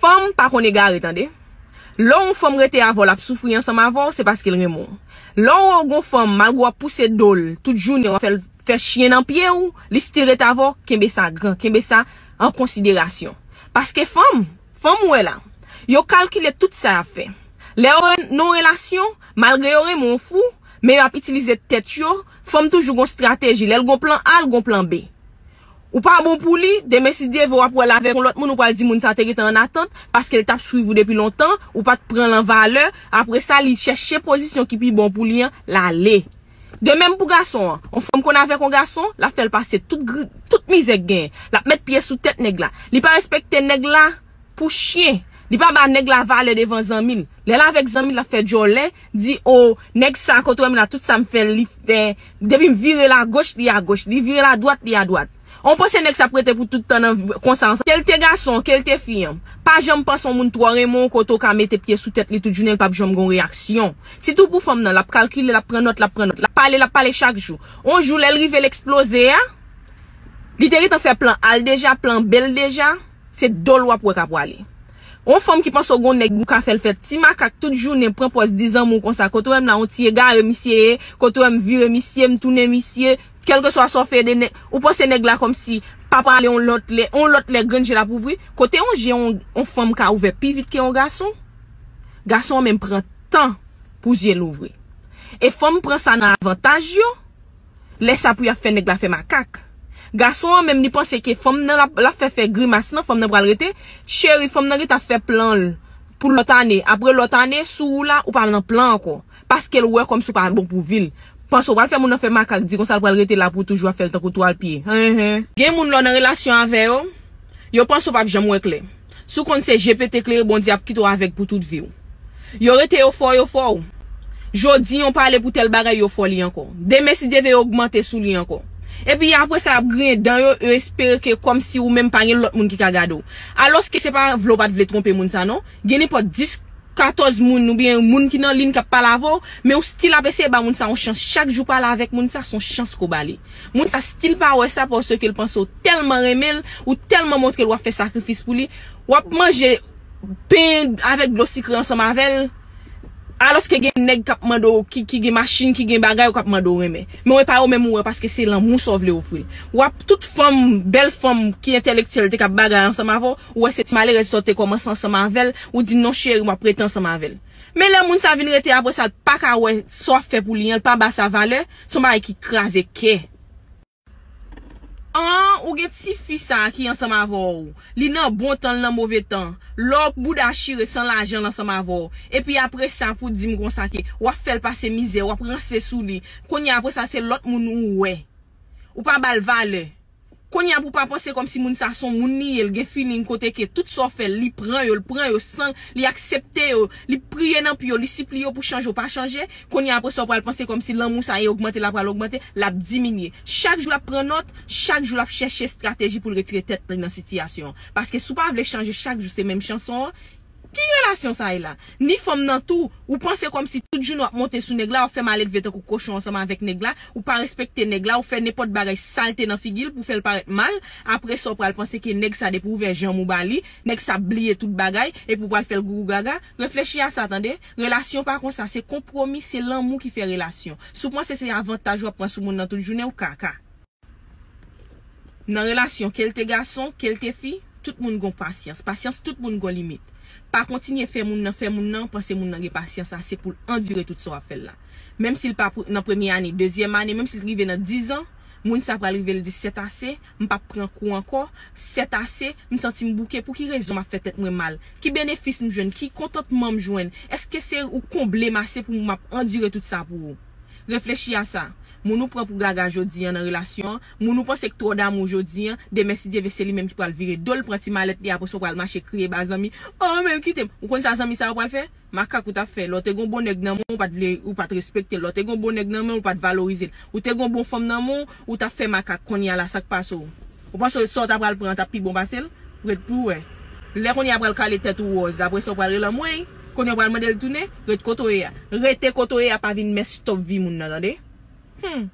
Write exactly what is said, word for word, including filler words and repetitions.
Fanm pa konn egare, tande. Lè yon fanm rete avè w, l ap soufri ansanm avè w, se paske l renmen w. Lè w wè w gon fanm, malgre w ap pouse do l, tout jounen w ap fè l fè chen nan pye w, li still rete avè w, kenbe sa gran, kenbe sa an konsiderasyon. Paske fanm, fanm ou wè la, yo kalkile tout sa y ap fè. Lè yo nan yon relasyon, malgre yo renmen w fou, men y ap itilize tèt yo, fanm toujou gon estrateji. Lè l gon plan A, l gon plan B. Ou pa bon pou li, demen si Dye vle w ap wè l avèk yon lòt moun, ou pral di moun sa te gentan ann atant, paske l t ap swiv ou depi lontan, ou pa t pran l an valè, apre sa li chèche pozisyon ki pi bon pou li an, l ale. De menm pou gason an, yon fanm konn avèk yon gason, l ap fè l pase tout gri, tout mizè k genyen, l ap met pye sou tèt nèg la, li pa respekte nèg la, pou chen. Li pa ba nèg la valè devan zanmi l. Lè l avèk zanmi l, l ap fè djòlè, di, o, nèg sa kote w wè m la, tout sa m fè l, li fè. Depi m vire l agoch, li agoch. Li vire l adwat, li adwat. Ou panse nèg sa ap rete pou tout tan nan vi konsa ansanm? Ke l te gason, ke l te fi an, pa janm panse yon moun twò renmen w kote w ka mete pye sou tèt li tout jounen, l p ap janm gon reyaksyon. Sitou pou fanm nan, l ap kalkile, l ap pran nòt, l ap pran nòt. L ap pale, l ap pale chak jou. On jou, lè l rive, l eksploze a, li te gentan fè plan A l deja, plan B l deja. Se do l w ap wè k ap prale. Yon fanm ki panse w gon nèg ou ka fè l fè ti makak tout jounen, pran pòz di zanmi w konsa, kote w wè m la yon ti egare misye ye, kote w wè m vire misye, m tounen misye, kèlkeswa sa w fè de nèg, ou panse nèg la kòmsi pa prale yon lòt lè, yon lòt lè grenn je l ap ouvri, kote yon je yon, yon fanm ka ouvè pi vit ke yon gason? Gason an menm pran tan pou je l ouvri. E fanm pran sa nan avantaj yo, lè sa pou y ap fè nèg la fè makak. Gason an menm li panse ke fanm nan l ap, l ap fè fè grimas nan, fanm nan pral rete. Cheri, fanm nan gentan ap fè plan l pou lòt ane. Apre lòt ane, sou ou la, ou pa nan plan ankò. Paske l wè kòmsi w pa bon pou vi l. Panse w pral fè moun nan fè makak, di konsa l pral rete la pou toujou ap fè l tankou twal pye. Hen, hen. Gen moun lè w nan relasyon avè yo, yo panse w p ap janm wè klè. Si w konn se je pete klere, Bondye ap kite w avèg pou tout vi w. Yo rete yo fò, yo fò w. Jodi yon pale pou tèl bagay, yo fò li ankò. Demen si Dye vle yo ogmante sou li ankò. Epi apre sa y ap griyen dan yo, yo espere ke kòmsi ou menm pa gen lòt moun ki ka gade w. Alòske se pa vle w pa t vle twonpe moun sa non. Gen nenpòt dis, katòz moun oubyen moun ki nan liy k ap pale avè w, men ou still ap eseye ba moun sa yon chans. Chak jou pale avèk moun sa, se yon chans ke w ba li. Moun sa still pa wè sa paske l panse w tèlman renmen l, ou tèlman montre l w ap fè sakrifis pou li, w ap manje pen avèk dlo sikre ansanm avè l, alòske gen nèg k ap mande w, ki, ki gen machin, ki gen bagay, k ap mande w renmen. Men w pa yo menm ou wè paske se lanmou sa w vle ofri l. W ap tout fanm, bèl fanm ki entèlektyèl te k ap bagay ansanm avè w, ou wè se ti malerèz sa w te kòmanse ansanm avè l, ou di non cheri, m ap rete ansanm avè l. Men lè moun sa vin rete apre sa, l pa ka wè sa w ap fè pou li an, l pa ba sa valè, se yon bagay ki kraze kè. An, ou gen tifi sa a ki ansanm avè w. Li nan bon tan, l nan move tan. Lè w bouda chire san lajan l ansanm avè w. Epi apre sa pou di m konsa ke w ap fè l pase mizè, w ap ranse sou li. Kounye a apre sa se lòt moun ou wè. Ou pa ba l valè. Kounye a pou pa panse kòmsi moun sa se yon moun li ye, l gen feeling kote ke tout sa w fè l, li pran yo, l pran yo san, li aksepte yo, li priye nan pye w, li sipliye w pou chanje, w pa chanje. Kounye a apre sa w pral panse kòmsi lanmou sa e ogmante l ap pral ogmante, l ap diminye. Chak jou l ap pran nòt, chak jou l ap chèche estrateji pou l retire tèt li nan sitiyasyon an. Paske si w pa vle chanje chak jou se menm chanson an, ki relasyon sa ye la? Ni fanm nan tou, ou panse kòmsi tout jounen w ap monte sou nèg la, w ap fè maledve tankou kochon ansanm avèk nèg la, ou pa respekte nèg la, ou fè nenpòt bagay salte nan figi l pou fè l parèt mal, apre sa w pral panse ke nèg sa depi w ouvè janm ou ba li, nèg sa bliye tout bagay, epi w pral fè l gougou gaga. Reflechi a sa tande. Relasyon pa konsa, se konpwomi, se lanmou ki fè relasyon. Si w panse se avantaj w ap pran sou moun nan tout jounen, ou kaka. Nan relasyon, ke l te gason, ke l te fi, tout moun gon pasyans. Pasyans tout moun gon limit. Pa kontinye fè moun nan, fè moun nan, panse moun nan gen pasyans ase pou l andire tout sa w ap fè l la. Menm si l pa pou, nan premye ane, dezyèm ane, menm si l rive nan diz an, moun sa pral rive l di sèt ase, m p ap pran kou ankò, sèt ase, m santi m bouke, pou ki rezon m ap fè tèt mwen mal? Ki benefis m jwenn? Ki kontantman m jwenn? Èske se ou konble m ase pou m ap andire tout sa pou ou? Reflechi a sa. Moun ou pran pou gaga jodi an nan relasyon an, moun ou panse k twò damou jodi an, demen si Dye vle se li menm ki pral vire do l pran ti malèt li apre sa w pral mache kriye ba zanmi, o men l kite m. Ou konn sa zanmi sa yo pral fè? Makak ou t ap fè. Lè w te gon bon nèg nan men w, ou pa t vle, ou pa t respekte l. Lè w te gon bon nèg nan men w, ou pa t valorize l. Ou te gon bon fanm nan men w, ou t ap fè makak. Kounye a la sa k pase w? Ou panse sa w ta pral pran an t ap pi bon pase l? Ret pou w wè. Lè kounye a pral kale tèt ou wòz, apre sa w pral rele anmwey, kounye a w pral mande l tounen, ret kote w ye a. Rete kote w ye a, pa vin mess up vi moun nan, tande? Hmm.